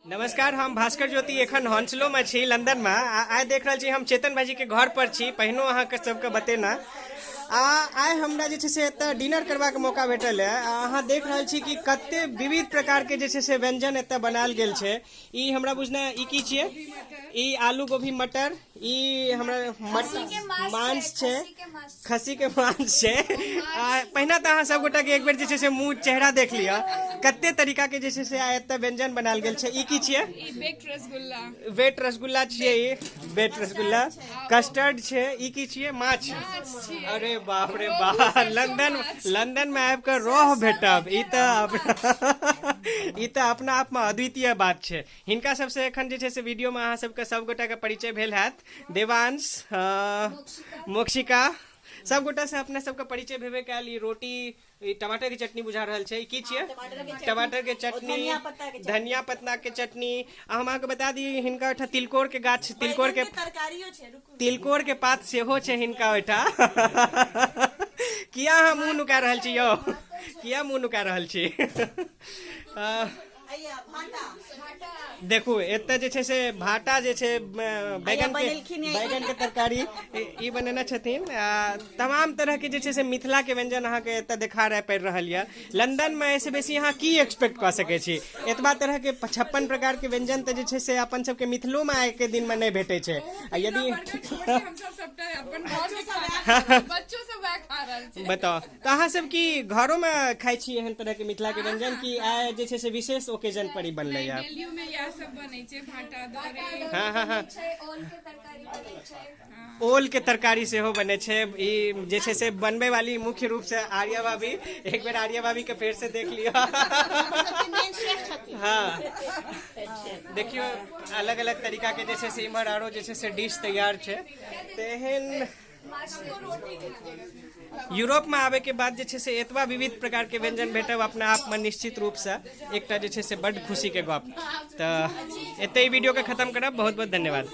नमस्कार, हम भास्कर ज्योति एखन हॉन्सलो में छी लंदन में। आ आइ देख रहल छी हम चेतन भाईजी के घर पर छी। पहिनो अहाँके सबके बतेना आ आइ हमरा जे छै से एतऽ डिनर करबाक मौका भेटल है। आ अहाँ देख रहल छी कि कते विविध प्रकार के जे छै से व्यंजन एतऽ बनायल गेल छै। ई हमरा बुझना ई की छियै? ई आलू गोभी मटर, ई हमरा मांस छै, खस्सी के मांस छै। आ पहिने तऽ अहाँ सबगोटा के एक बेर जे छै से मुँह चेहरा देख लिअ, कते तरीका के जे छै से आइ एतऽ व्यंजन बनायल गेल छै। ई की छियै? ई बेक्ड रसगुल्ला। वेट रसगुल्ला छियै ई, बेट रसगुल्ला। कस्टर्ड छै। ई की छियै? माछ। अरे बाप रे बाप, लंदन लंदन में आबि कऽ रोह भेटब, ई तऽ अपना आपमे अद्वितीय बात छै। हिनका सबसँ एखन जे छै से वीडियोमे अहाँ सबके सब गोटाके परिचय भेल हैत। देवांश, मोक्षिका, सब गोटा से अपना सबके परिचय भेबे कयल। ई रोटी, ई टमाटर के चटनी बुझा रहल छै। ई की छियै? टमाटर के चटनी, धनिया पत्ता के चटनी। आ हम अहाँके बता दी, हिनका ओहिठाम तिलकोर के गाछ, तिलकोर के तरकारियो छै, रुकू। तिलकोर के पात सेहो छै हिनका ओहिठाम। किया अहाँ मुँह नुका रहल छी यौ? किया मुँह नुका रहल छी? हैया भाटा। देखू, एतऽ जे छै से भाटा जे छै, बैगन के बनेलखिन हे। बैगन के तरकारी ई बनेने छथिन। आ तमाम तरह के जे छै से मिथिला के व्यंजन अहाँके एतऽ देखा रह पड़ि रहल यऽ। लंदन मे एहिसँ बेसी अहाँ की एक्सपेक्ट कऽ सकै छी? एतबा तरह के 56 प्रकार के व्यंजन तऽ जे छै से अपन सबके मिथिलो मे आइ के दिन मे नहि भेटै छै। आ यदि छोड़ के हमसब सबटा अपन घर के खाना, बच्चो सब वएह खा रहल छै। बताउ तऽ अहाँ सब की घरो मे खाइ छी एहन तरह के मिथिला के व्यंजन, कि आइ जे छै से विशेष ओकेजन पर ई बनलै नहि, डेलियो में इएह सब बनै छै, भाटा दौरी। हँ हँ हँ छै, ओल के तरकारी बनै छै। ओल के तरकारी सेहो बनै छै। ई जे छै से बनबै वाली मुख्य रूप से आर्या भाभी। एक बेर आर्या भाभी के फेर से देख लिअ। सबके मेन शेफ छथिन। हँ, देखियौ, अलग अलग तरीका के जे छै से इम्हर आरो जे छै से डिश तैयार छै। तऽ एहन यूरोप में आबे के बाद जे छै से एतबा विविध प्रकार के व्यंजन भेटब अपना आप में निश्चित रूप से एकटा जे छै से बड्ड खुशी के गप। तऽ एते ही वीडियो के खत्म करब। बहुत बहुत धन्यवाद।